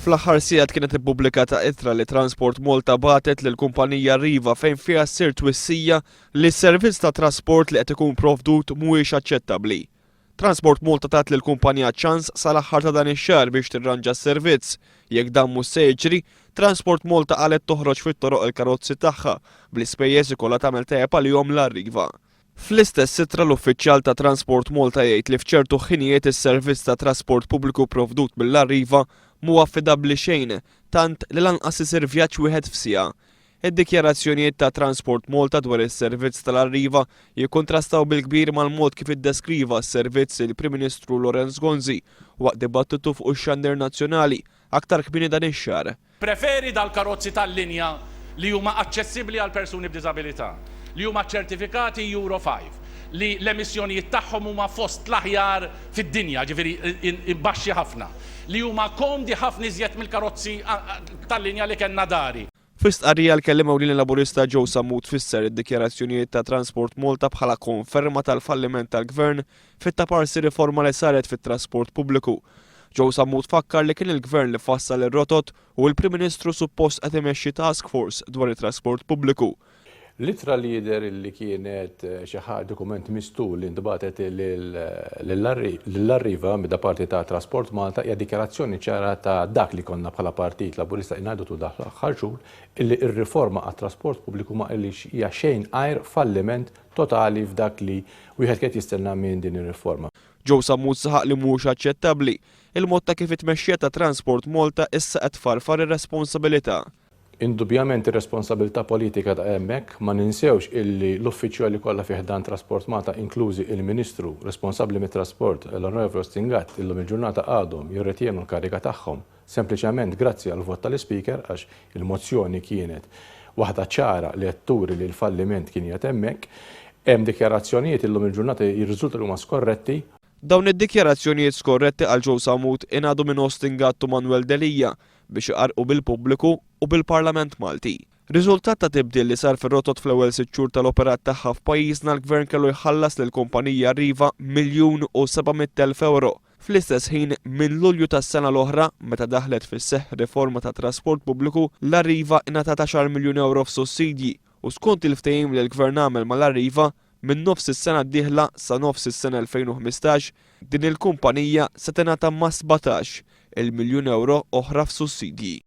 Fl-aħħar sigħat kienet ippubblikata ittra li Transport Malta bagħtet lill-kumpanija Arriva fejn fiha ssir twissija li s-servizz ta' trasport li qed ikun provdut mhuwiex aċċettabbli. Transport Malta tat lill-kumpanija ċans sal-aħħar ta' dan ix-xahar biex tirranġa s-servizz. Jekk dan mhux se jiġri, Transport Malta qalet toħroġ fit-toroq il-karozzi tagħha bl-ispejjeż ikollha tagħmel tajjeb għalihom l-Arriva. Fl-istess ittra l-uffiċjal ta' Transport Malta jgħid li f'ċertu ħinijiet is-servizz ta' trasport pubbliku provdut mill-Arriva mhu affidabbli xejn, tant li lanqas isir vjaġġ wieħed f'siegħa. Id-dikjarazzjonijiet ta' Transport Malta dwar is-servizz tal-Arriva jikkuntrastaw bil-kbir mal-mod kif iddeskriva s-servizz il-Prim Ministru Lawrence Gonzi waqt dibattitu fuq ix-xandir nazzjonali aktar kmieni dan ix-xahar. Preferi dal-karozzi tal-linja li huma aċċessibbli għal persuni b'diżabilità, li huma ċċertifikati Euro 5, li l-emissjonijiet tagħhom huma fost l-aħjar fid-dinja, jiġifieri baxxi ħafna, li huma komdi ħafna iżjed mill-karozzi tal-linja li kellna dari. Fi stqarrija l-Kelliem Ewlieni Laburista Joe Sammut fisser id-dikjarazzjonijiet ta' Transport Malta bħala konferma tal-falliment tal-Gvern fit-taparsi riforma li saret fit-trasport pubbliku. Joe Sammut fakkar li kien il-Gvern li fassal ir-rotot u l-Prim Ministru suppost qed imexxi task force dwar it-trasport pubbliku. L-ittra li jidher li kienet xi ħa dokument mistur li ntbagħtet lill-Arriva da parti ta' Trasport Malta hija dikjarazzjoni ċara ta' dak li konna bħala Partit Laburista ingħidu tul dawn l-aħħar xhur illi r-riforma għat-trasport pubbliku ma hija xejn għajr falliment totali f'dak li wieħed kien qed jistenna minn din ir-riforma. Joe Sammut saħaq li mhux aċċettabbli il-mod ta' kif it-tmexxija ta' Transport Malta issa qed tfarfar ir-responsabilità. Indubjament ir-responsabilità politika ta' hemmhekk, ma ninsewx illi l-uffiċjali kollha fi ħdan Trasport Malta inklużi il-Ministru responsabbli mit-trasport l-Onorevoli Austin Gatt illum il-ġurnata għadhom jirretjenu l-kariga tagħhom sempliċement grazzi għall-vot tal-Ispeaker għax il-mozzjoni kienet waħda ċara li qed turi li l-falliment kien qiegħed hemmhekk. Hemm dikjarazzjonijiet illum il-ġurnata jirriżulta li huma skorretti. Dawn id-dikjarazzjonijiet skorretti għal Joe Sammut ingħadu minn Austin Gatt u Manuel Delia biex iqarrqu bil-pubbliku u bil-Parlament Malti. Riżultat ta' tibdil li sar fir-rotot fl-ewwel sitt xhur tal-operat tagħha f'pajjiżna l-Gvern kellu jħallas lill-kumpanija Arriva 1,700,000 ewro. Fl-istess ħin, minn Lulju tas-sena l-oħra, meta daħlet fis-seħħ riforma tat-trasport pubbliku, l-Arriva ingħatat għaxar miljun ewro f'sussidji u skont il-ftehim li l-Gvern għamel mal-Arriva, minn nofs is-sena d-dieħla sa nofs is-sena 2015, din il-kumpanija se tingħata mas-17, il miljun ewro oħra f'sussidji.